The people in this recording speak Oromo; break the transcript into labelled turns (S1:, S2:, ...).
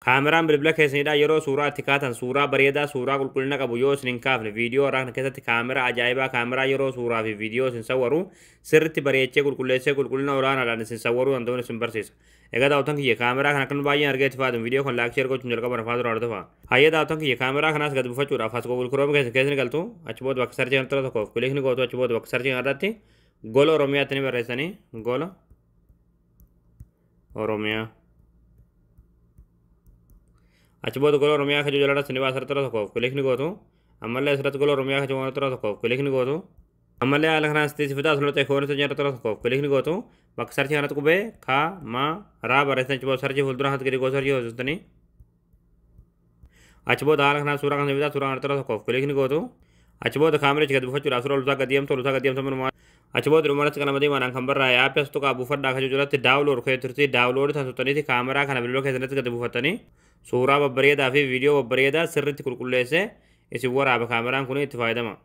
S1: Kaameraan bilbila keessanidha yeroo suuraa itti kaatan suuraa bareedaa, suuraa qulqullina qabu yoo isin hin kaafne, viidiyoo irraa kana keessatti kaameraa ajaa'ibaa, kaameraa yeroo suuraa fi viidiyoo isin sawwaru sirriitti bareechee qulqulleessee qulqullina olaanaadhaan isin sawwaruu danda'uun isin barsiisa. Egaa daawwattoon kiyya, kaameraa kana kan baay'een argee itti fayyadamu, viidiyoo kan like, share gochuun jalqaba rafaa dura hordofa. Hayyee daawwattoon kiyya, kaameraa kanaas gad buufachuudhaaf as Google Chrome keessa keessi ni galtu. Achi booda bakka search kanatti tokkoof click ni gootu. Achi booda bakka search kanarratti Gola Oromiyaatti ni barreessanii, Gola Oromiyaa. Achi booda Gola Oromiyaa kajuu jalarratti ni baasa, irra tokkoof click ni gootu. Ammallee asirratti Gola Oromiyaa kajuu irra tokkoof click ni gootu. Ammallee haala kanaan sitti fidaa asirratti ekoonii irra tokkoof click ni gootu. Bakka search kanatti qubee ka ma raa barreessan. Achi booda search fuuldura kanatti gadi gootu, search hojjetanii. Achi booda haala kanaan suuraa kana fidaa, suuraa kanatti irra tokkoof click ni gootu. Achi booda kaamericha gadi buufachuudhaaf suuraa olutaa gadi deemtu, olutaa gadi deemtu manumaa. Achi booda dhumarratti qalama diimaadhaan kan barraa'e app as tuqaa buufadhaa kajuu jalatti download kee turti. Download tan tuttaniiti kaameraa kana bilbila keessanitti gadi buufattanii suuraa babbareedaa fi viidiyoo babbareedaa sirriitti qulqulleessee isin waraaba kaameraan kun itti fayyadama.